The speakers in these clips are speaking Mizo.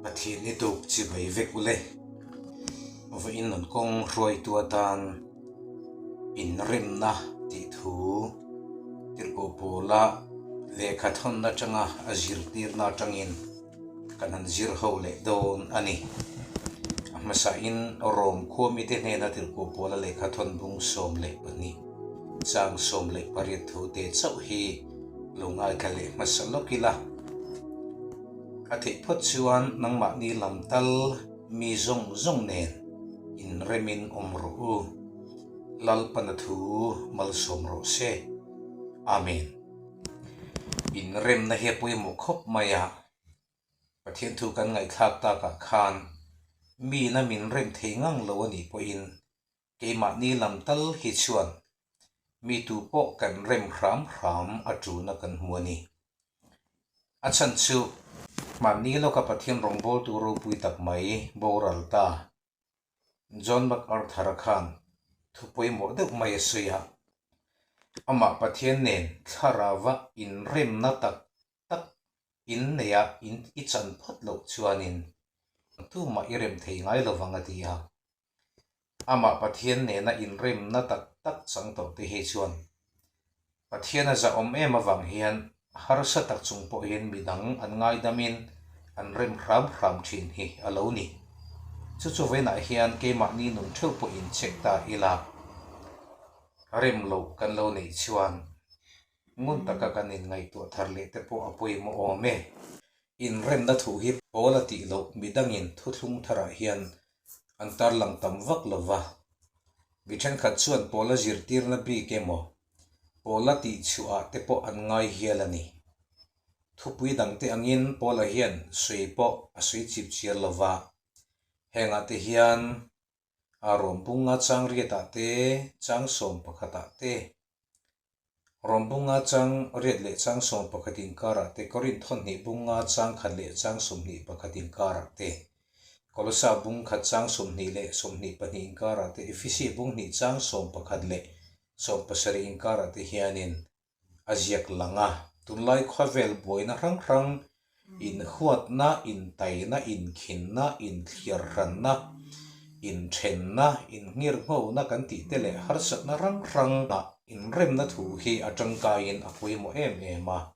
Pathian hi tuk chibai vek ule. Vawiin an kawng hruaitu atan inremna tih thu tirhkoh pawla lehkha thawn atanga a zirtirna atangin kan han zir ho leh dawn a ni. A hmasain Rom khua mite hnena tirhkoh pawla lehkha thawn bung 12 chang 18 thu te chauh hi lo ngaithla leh hmasa lawk ila. A theih phawt chuan nangmahni lam tal mi zawng zawng nen inremin awm rawh u. Lalpana thu malsawm rawh se. Amen. Inremna hi a pawimawh khawp mai a, Pathian thu kan ngaihthlak takah khan miin a min rem thei ngang lo a nih pawhin keimahni lam tal hi chuan mi tu pawh kan rem hram hram a tuna kan hmu a ni. A chhan chu mahni lawka Pathian rawngbawltu ropui tak mai boral ta John MacArthur-a khan thu pawimawh deuh mai a sawi a, amah Pathian nen thlarauva inremna tak tak inneia in i chan phawt loh chuanin tumah i rem thei ngai lovang a ti a. Amah Pathian nena inremna tak tak chang tawh te hi chuan Pathian a zahawm em avang hian harsa tak chung pawhin midang an ngaidamin an rem hram hram thin hi a lo ni. Chu chu vawiinah hian keimahni nun theuh pawh incheck ta ila rem loh kan lo neih chuan ngun taka kan inngaihtuah thar leh te pawh a pawimawh awm e. Inremna thu hi pawl a tih loh midangin thuthlung tharah hian an tarlang tam vak lo va. Mi thenkhat chuan pawl a zirtirna bik emaw, pawl a tihchhuah te pawh an ngai hial a ni. Thupui dangte angin Paula hian sawi pawh a sawi chip chiar lo va. Hengah te hian a rawm bunga chang riatah te, chang 11ah te, Rawm bunga chang riat leh chang 11 inkarah te, Korinth thawnhnih bunga chang khat leh chang 21 inkarah te, Kolosa bung khat chang 20 leh 22 inkarah te, Efesi bung hnih chang 11 leh 17 inkarah te hianin a ziak lang a. Tunlai khawvel buaina hrang hrang, inhuatna, intaina, inkhinna, inthliarhranna, inthenna, innghirnghona kan tih te leh harsatna hrang hrangah inremna thu hi a tangkaiin a pawimawh em em a.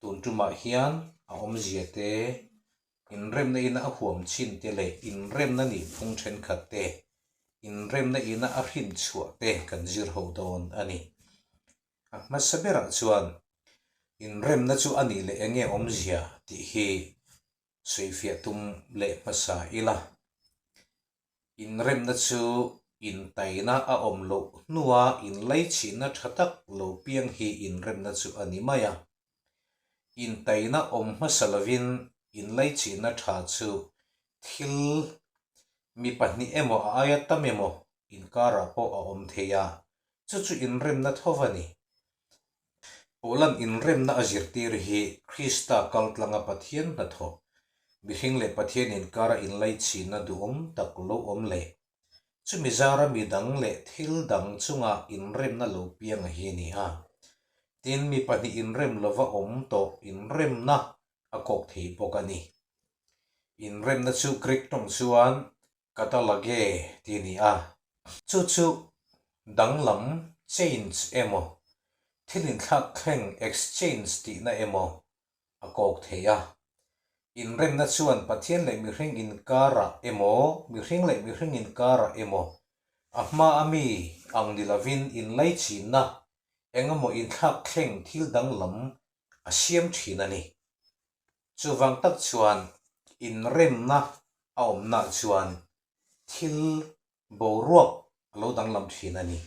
Tun tumah hian a awmzia te, inremna ina a huam chin te leh inremna nihphung thenkhat te, inremna ina a hrin chhuah te kan zir ho dawn a ni. A hmasa berah chuan inremna chu a nih leh enge awmzia tih hi sawifiah tum leh hmasa ila. Inremna chu intaina a awm loh hnua inlaichhihna tha tak lo piang hi inremna chu a ni mai a. Intaina awm hmasa lovin inlaichhihna tha chu thil mi pahnih emaw a aia tam emaw inkarah pawh a awm thei a, chu chu inremna tho a ni. Paula'n inremna a zirtir hi Krista kaltlanga Pathian hnathawh, mihring leh Pathian inkara inlaichhihna duhawm tak lo awm leh chumi zara mi dang leh thil dang chunga inremna lo piang a hi a ni a. Tin, mi pahnih inrem lova awm tawh inremna a kawk thei bawk a ni. Inremna chu Greek tawng chuan Katalage tih a ni a. Chu chu danglam, change, emaw, thil inthlak thleng, exchange, tihna emaw a kawk thei a. Inremna chuan Pathian leh mihring inkarah emaw, mihring leh mihring inkarah emaw, a hma a mi ang ni lovin inlaichinna engemaw inthlak thleng thil danglam a siam thin a ni. Chuvang tak chuan inremna a awmna chuan thil boruak a lo danglam thin a ni.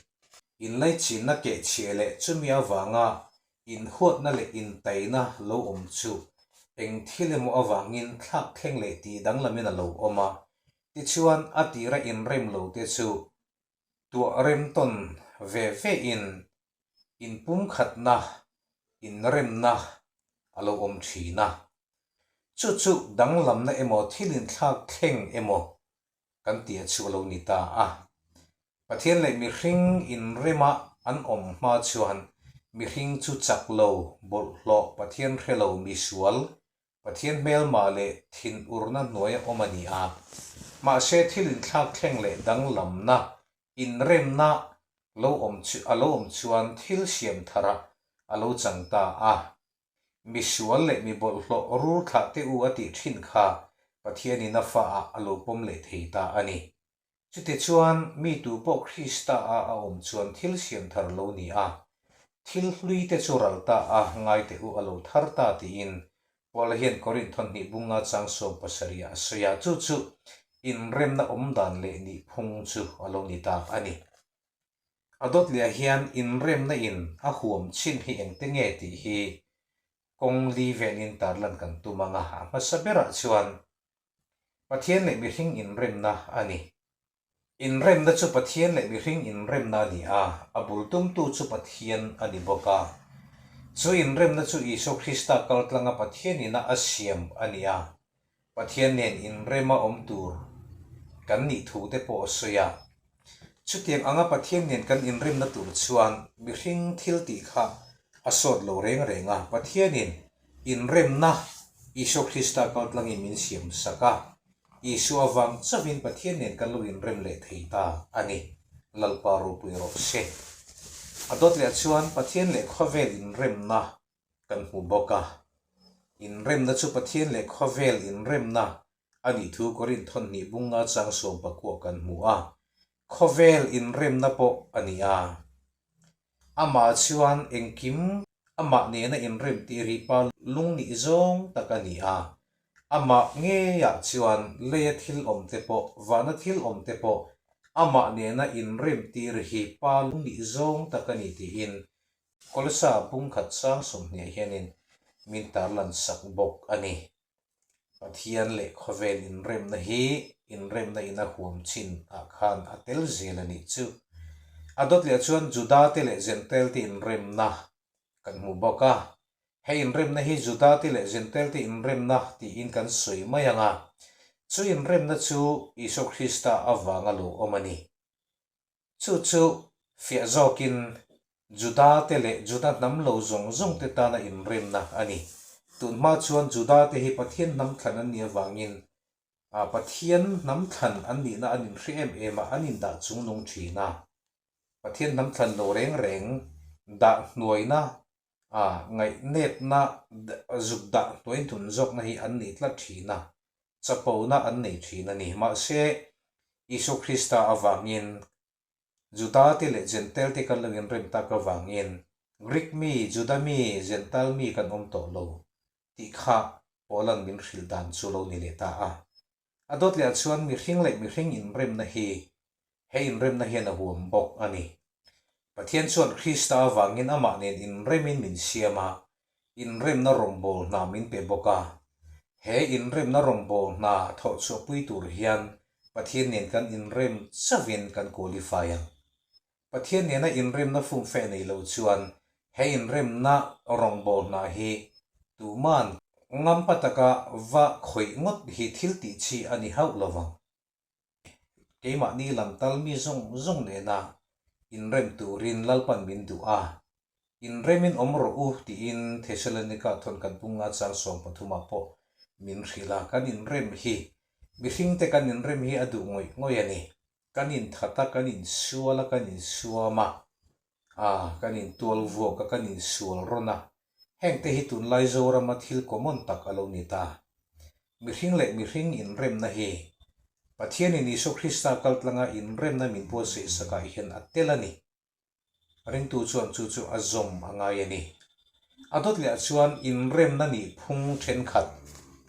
Inlaichinna kehchhiah leh chumi avanga inhuatna leh intaina lo awm chu eng thil emaw avangin thlak thleng leh tih danglamin a lo awm a, tichuan a tira inrem lo te chu tuah rem tawn ve ve in inpumkhatna, inremna a lo awm thin a. Chu chu danglamna emaw thil inthlak thleng emaw kan tih a chu a lo ni ta a. Pathian leh mihring inrema an awm hma chuan mihring chu chak lo, bawlhhlawh, Pathian hre lo, misual. Pathian hmelma leh thinurna hnuaia awm a ni a. Mahse thil inthlak thleng leh danglamna, inremna lo awm chu a lo awm chuan thil siam tharah a lo chang ta a. Misual leh mi bawlhhlawh rur thlah teh u a tih thin kha Pathianin a faah a lo pawm leh thei ta a ni. Chutichuan, mi tu pawh Krista a a awm chuan thil siam thar lo ni a, thil hlui te chu ral ta a, ngai teh u a lo thar ta tiin Paula hian Korinth thawnhnih bunga chang 70 ah a sawi a, chu chu inremna awm dan leh nihphung chu a lo ni ta a ni. A dawt leh hian inremna in a huam chin hi engte nge tih hi kawng li velin tarlan kan tum ang a, a hmasa berah chuan Pathian leh mihring inremna a ni. Inremna chu Pathian leh mihring inremna a ni a, a bul tumtu chu Pathian a ni bawk a. Chu inremna chu Isua Krista kaltlanga Pathianina a siam a ni a, Pathian nen inrema awm tur kan nih thu te pawh a sawi a. Chutiang anga Pathian nen kan inremna tur chuan mihring thil tih kha a sawt lo reng reng a, Pathianin inremna Isua Krista kaltlangin min siam sak a, Isua avang chauhin Pathian nen kan lo inrem leh thei ta a ni. Lalpa ropui rawh se. A dawt leh chuan Pathian leh khawvel inremna kan hmu bawk a. Inremna chu Pathian leh khawvel inremna a nih thu Korinth thawnhnih bunga chang 19 kan hmu a. Khawvel inremna pawh a ni a. Amah chuan engkim amah nena inrem tir hi pa lung nih zawng tak a ni a. Amah ngeiah chuan leia thil awm te pawh, vana thil awm te pawh amah nena inrem tir hi pa lung nih zawng tak a ni tiin Kolosa bungkhat sang 20 hianin min tarlan sak bawk a ni. Pathian leh khawvel inremna hi inremna in a huam chin ah khan a tel zel a nih chu. A dawt leh chuan Juda te leh Jentail te inremna kan hmu bawk a. He inremna hi Juda te leh Jentail te inremna tiin kan sawi mai ang a. Chu inremna chu Isua Krista avanga lo awm a ni. Chu chu fiah zawkin Juda-te leh Juda hnam lo zawng zawngte tana inremna a ni. Tun hma chuan Juda-te hi Pathian hnam thlan an nih avangin Pathian hnam thlan an nihna an inhre em em a, an indah chungnung thin a. Pathian hnam thlan lo reng reng dah hnuaina, ngaihnepna, zuk dah hnuai hnun zawkna hi an nei tlat thin a. Chapona an nei thin a ni. Mahse, Isua Krista avangin Juda-te leh Jentail-te kan lo inrem tak avangin Greek mi, Juda mi, Jentail mi kan awm tawh lo tih kha Paula'n min hrilh dan chu lo ni leh ta a. A dawt leh ah chuan mihring leh mihring inremna hi he inremna hian a huam bawk a ni. Pathian chuan Krista avangin amah nen inremin min siam a, inremna rawngbâwl hna min pe bawk a. He inremna rawngbâwl hna thawhchhuahpui tur hian Pathian nen kan inrem chauhin kan qualify ang. Pathian nena inremna fumfeh nei lo chuan he inremna rawngbâwl hna hi tuman ngampa taka va khawih ngawt hi thil tih chi a ni hauh lo vang. Keimahni lam tal mi zawng zawng nena inrem turin Lalpan min duh a, inremin awm rawh u tiin Thesalonika thawn kan bunga chang 13 pawh min hrilh a, kan inrem hi mihringte kan inrem hi a duh ngawih ngawih a ni. Kan inthat a, kan insual a, kan insuam a, a, kan intual vuak a, kan insual rawn a, hengte hi tunlai Zorama thil common tak a lo ni ta. Mihring leh mihring inremna hi Pathianin Isua Krista kaltlanga inremna min buatsaih sakah hian a tel a ni. Ringtu chuan chu chu a zawm a ngai a ni. A dawt leh ah chuan inremna nih phung thenkhat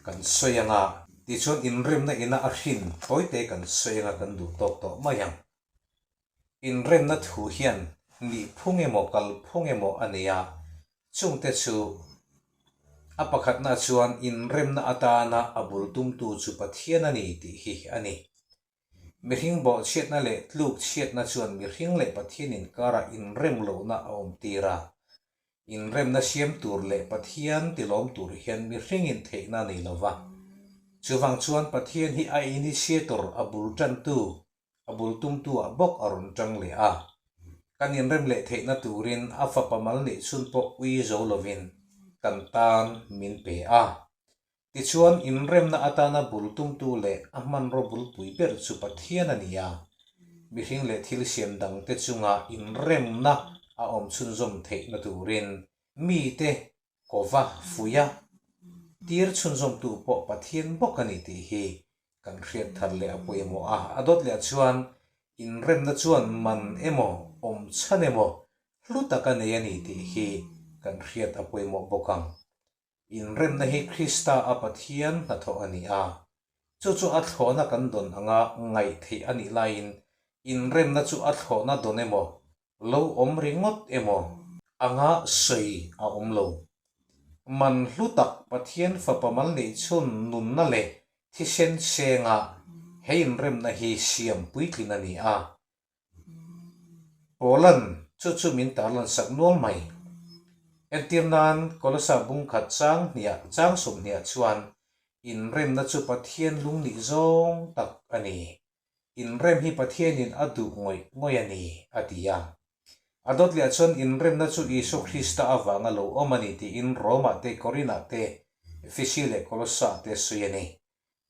kan sawi ang a, tichuan inremna ina a hrin tawite kan sawi ang a kan duh tawk tawh mai ang. Inremna thu hian nihphung emaw kalphung emaw a nei a, chungte chu a pakhatna chuan inremna atana a bul tumtu chu Pathian a ni tih hi a ni. Mihring bawhchhiatna leh tlukchhiatna chuan mihring leh Pathian inkarah inrem lohna a awmtir a. Inremna siam tur leh Pathian tilawm tur hian mihringin theihna a nei lova. Chuvang chuan Pathian hi a initiator, a bul tantu, A bul tumtu ah bawk a rawn tang leh a. Kan inrem leh theihna turin a fapa mal neih chhun pawh ui zo lovin kan tan min pe a. Tichuan, inremna atana bul tumtu leh a hmanraw bulpui ber chu Pathian a ni a. Mihring leh thil siam dangte chunga inremna a awm chhunzawm theihna turin mite kova fuia tir chhunzawmtu pawh Pathian bawk a ni tih hi kan hriat thar leh a pawimawh a. A dawt leh chuan inremna chuan man emaw, awm chhan emaw hlu tak a nei a ni tih hi kan hriat a pawimawh bawk ang. Inremna hi Krista a Pathian hnathawh a ni a. Chu chu a thlawhna kan dawn anga ngaih theih a nih laiin inremna chu a thlawhna dawn emaw, lo awm ringawt emaw anga sawi a awm lo. Man hlu tak Pathian Fapa mal neih chhun nunna leh thisen senga he inremna hi siam puitlin a ni a. Poland chu chu min tarlan sak nual mai. Entir nan Kolosa bung khat chang hniah chang 20 chuan inremna chu Pathian lung nih zawng tak a ni. Inrem hi Pathianin a duh ngawih ngawih a ni, a ti a. A dawt leh chuan inremna chu Isua Krista avanga lo awm a ni tiin Rome-ah te, Korin-ah te, Efesi leh Kolosa-ah te sawi a ni.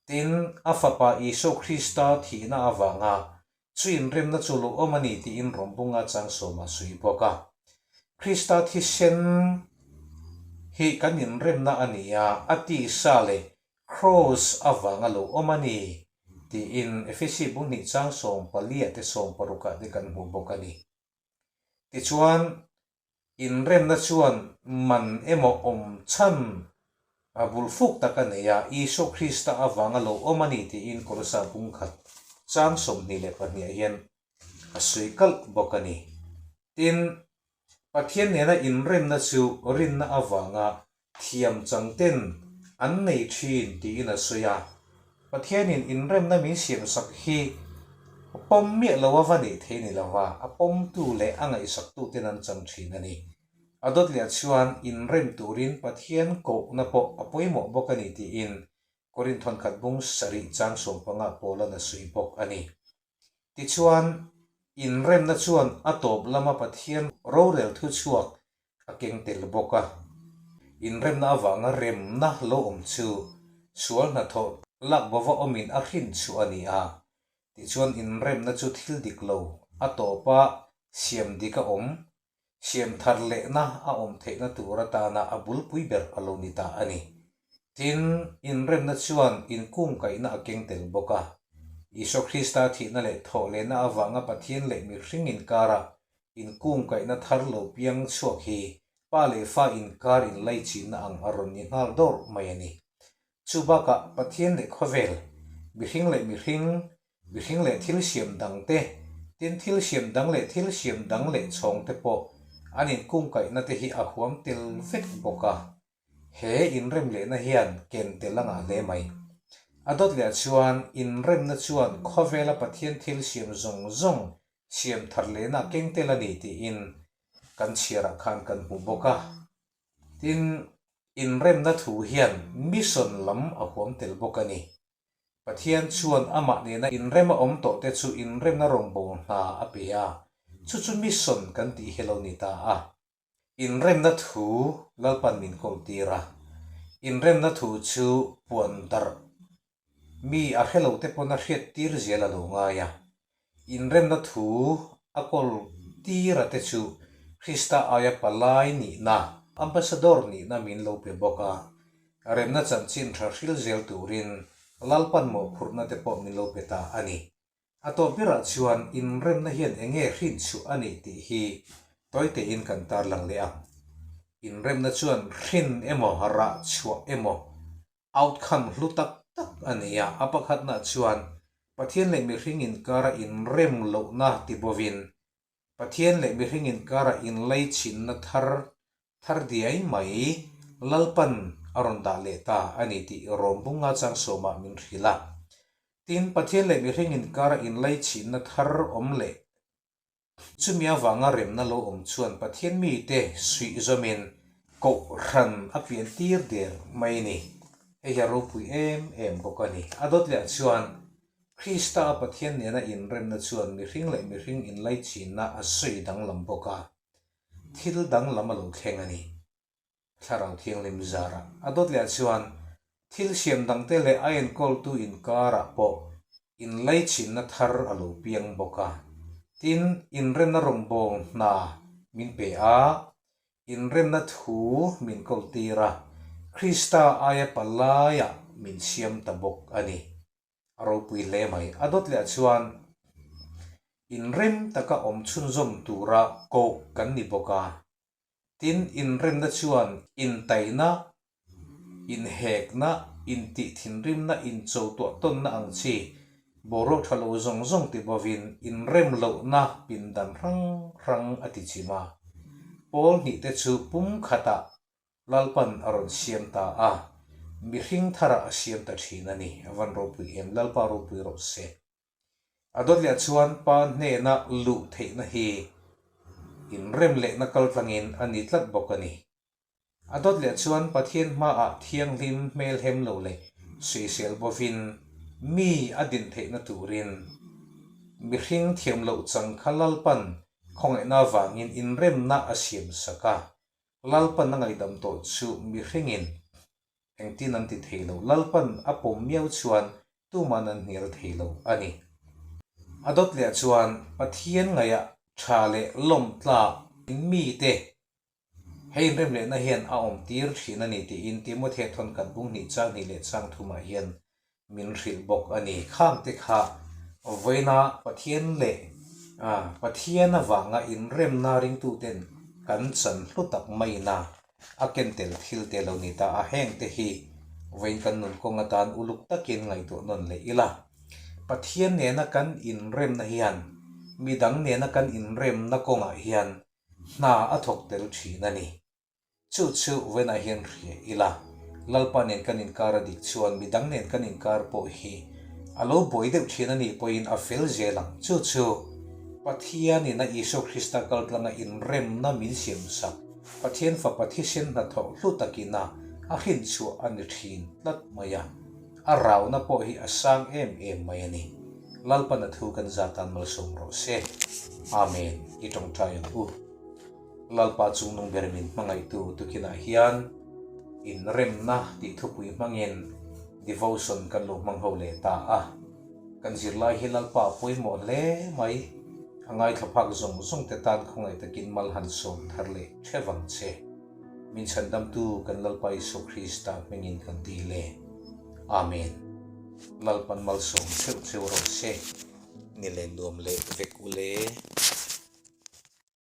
Tin, a Fapa Isua Krista thihna avanga chu inremna chu lo awm a ni tiin Rawmbunga chang sawma sawi bawk a. Krista thisen hi kan inremna a ni a, a tisa leh Kraws avanga lo awm a ni tiin Efesi bung hnih chang 14 te 60 ah te kan hmuh bawk a ni. Tichuan, Inremna chuan man emaw awm chhan a bul fuk tak a nei a, Isua Krista avanga lo awm a ni tiin Kolosa bung khat chang 22 ah hian a sawi kalh bawk a ni. Tin, Pathian nena inremna chu rinna avanga thiam chang ten an nei thin tiin a sawi a. Pathianin inremna min siamsak hi pawm miah lo a va nih thei ni lova, a pawmtu leh a ngaihsaktu ten an chang thin a ni. A dawt leh chuan inrem turin Pathian kohna pawh a pawimawh bawk a ni tiin Korinth thawnkhat bung sarih chang 15 Paula'n a sawi bawk a ni. Tichuan, inremna chuan a tawp lama Pathian rorel thuchhuak a keng tel bawk a. Inremna avanga remna lo awm chu sual hnathawh lak bova awmin a hrin chhuah a ni a. Tichuan, inremna chu thil dik lo a tawpa siam dik a awm Siam thar lehna a awm theihna tur atana a bulpui ber a lo ni ta a ni. Tin, inremna chuan inkungkaihna a keng tel bawk a. Isua Krista thihna leh thawh lehna avanga Pathian leh mihring inkara inkungkaihna thar lo piang chhuak hi pa leh fa inkar inlaichinna ang a rawn ni nghal dawr mai a ni. Chu bakah Pathian leh khawvel, mihring leh mihring, Mihring leh thil siam dang te, tin thil siam dang leh thil siam dang leh chhawng te pawh an inkungkaihna te hi a huam tel vek bawk a. He inrem lehna hian ken tel a ngah hle mai. A dawt leh chuan inremna chuan khawvela Pathian thil siam zawng zawng siam thar lehna a keng tel a ni tiin kan chhiarah khan kan hmu bawk a. Tin, inremna thu hian mission lam a huam tel bawk a ni. Pathian chuan amah nena inrem a awm tawh te chu inremna rawngbâwl hna a pe a, chu chu mission kan tih hi lo ni ta a. Inremna thu Lalpan min kawlhtir a, inremna thu chu puan darh mi a hre lo te pawn a hriattir zel a lo ngai a. Inremna thu a kawltir a te chu Krista aia palai nihna, ambassador nihna min lo pe bawk a. Remna chanchin tha hril zel turin Lalpan mawhphurhna te pawh min lo pe ta a ni. A tawp berah chuan inremna hian eng nge hrin chhuah a nih tih hi tawi tein kan tarlang leh ang. Inremna chuan hrin emaw rah chhuah emaw outcome hlu tak tak a ni a. A pakhatna chuan Pathian leh mihring inkara inrem lohna ti bovin Pathian leh mihring inkara inlaichinna thar thar diai mai Lalpan a rawn dah leh ta a ni tih Rawmbunga chang sawmah min hrilh a. Tin, Pathian leh mihring inkara inlaichinna thar awm leh chumi avanga remna lo awm chuan Pathian mite suih zawmin Kohhran a pian tir der mai a ni. Hei hi a ropui em em bawk a ni. A dawt leh chuan Krista a Pathian nena inremna chuan mihring leh mihring inlaichinna a sawi danglam bawk a, thil danglam a lo thleng a ni. Thlarau Thianghlim zarah a dawt leh chuan. Thil siam dangte leh a enkawltu inkarah pawh inlaichinna thar a lo piang bawk a. Tin, inremna rawngbâwl hna min pe a, inremna thu min kawltir a, Krista aia palaiah min siam ta bawk a ni. A ropui hle mai. A dawt leh chuan inrem taka awm chhunzawm tura koh kan ni bawk a. Tin, inremna chuan intaina, inhekna, intih thinrimna, inchotuah tawnna ang chi boruak tha lo zawng zawng ti bovin inrem lohna pindan hrang hrang a ti chim a. Pawl hnihte chu pumkhatah Lalpan a rawn siam ta a, mihring tharah a siam ta thin a ni. A van ropui em, Lalpa ropui rawh se. A dawt leh chuan pa hnena luh theihna hi inrem lehna kal tlangin a ni tlat bawk a ni. A dawt leh chuan Pathian hmaah thianghlim hmelhem lo leh sawisel bovin mi a din theihna turin mihring thiam loh chang kha Lalpan khawngaihna avangin inremna a siam sak a, Lalpan a ngaihdam tawh chu mihringin engtin an ti thei lo. Lalpan a pawm miau chuan tuman an hnial thei lo a ni. A dawt leh chuan Pathian ngaihah tha leh lawm tlak mite hei inrem lehna hian a awm tir thin a ni tiin Timothea thawnkhat bung hnih chang hnih leh chang thumah hian min hrilh bawk a ni. Khangte kha vawiina Pathian leh Pathian avanga inremna ringtuten kan chan hlu tak maina a ken tel thil te lo ni ta a, hengte hi vawiin kan nun kawng atan uluk takin ngaihtuah nawn leh ila. Pathian nena kan inremna hian midang nena kan inremna kawngah hian hna a thawk tel thin a ni. Chu chu vawiinah hian hria ila, Lalpa nen kan inkar a dik chuan midang nen kan inkar pawh hi a lo buai deuh thin a nih pawhin a fel zel ang. Chu chu Pathianin a Isua Krista kaltlanga inremna min siamsak, Pathian Fapa thisen hnathawh hlu takina a hrinchhuah a ni thin tlat mai a, a rauna pawh hi a sang em em mai a ni. Lalpan a thu kan zatan malsawm rawh se. Amen. I tawngtai ang u. Lalpa chungnung ber min hmangaihtu tukinah hian inremna tih thupui hmangin devotion kan lo hmang ho leh ta a. Kan zirlai hi Lalpa a pawimawh hle mai. A ngaithla phak zawng zawng te tan khawngaih takin mal han sawm thar leh theuh ang che. Min chhandamtu kan Lalpa Isua Krista hmingin kan dil e. Amen. Lalpan malsawm theuh theuh rawh se. Ni len nuam leh vek u le.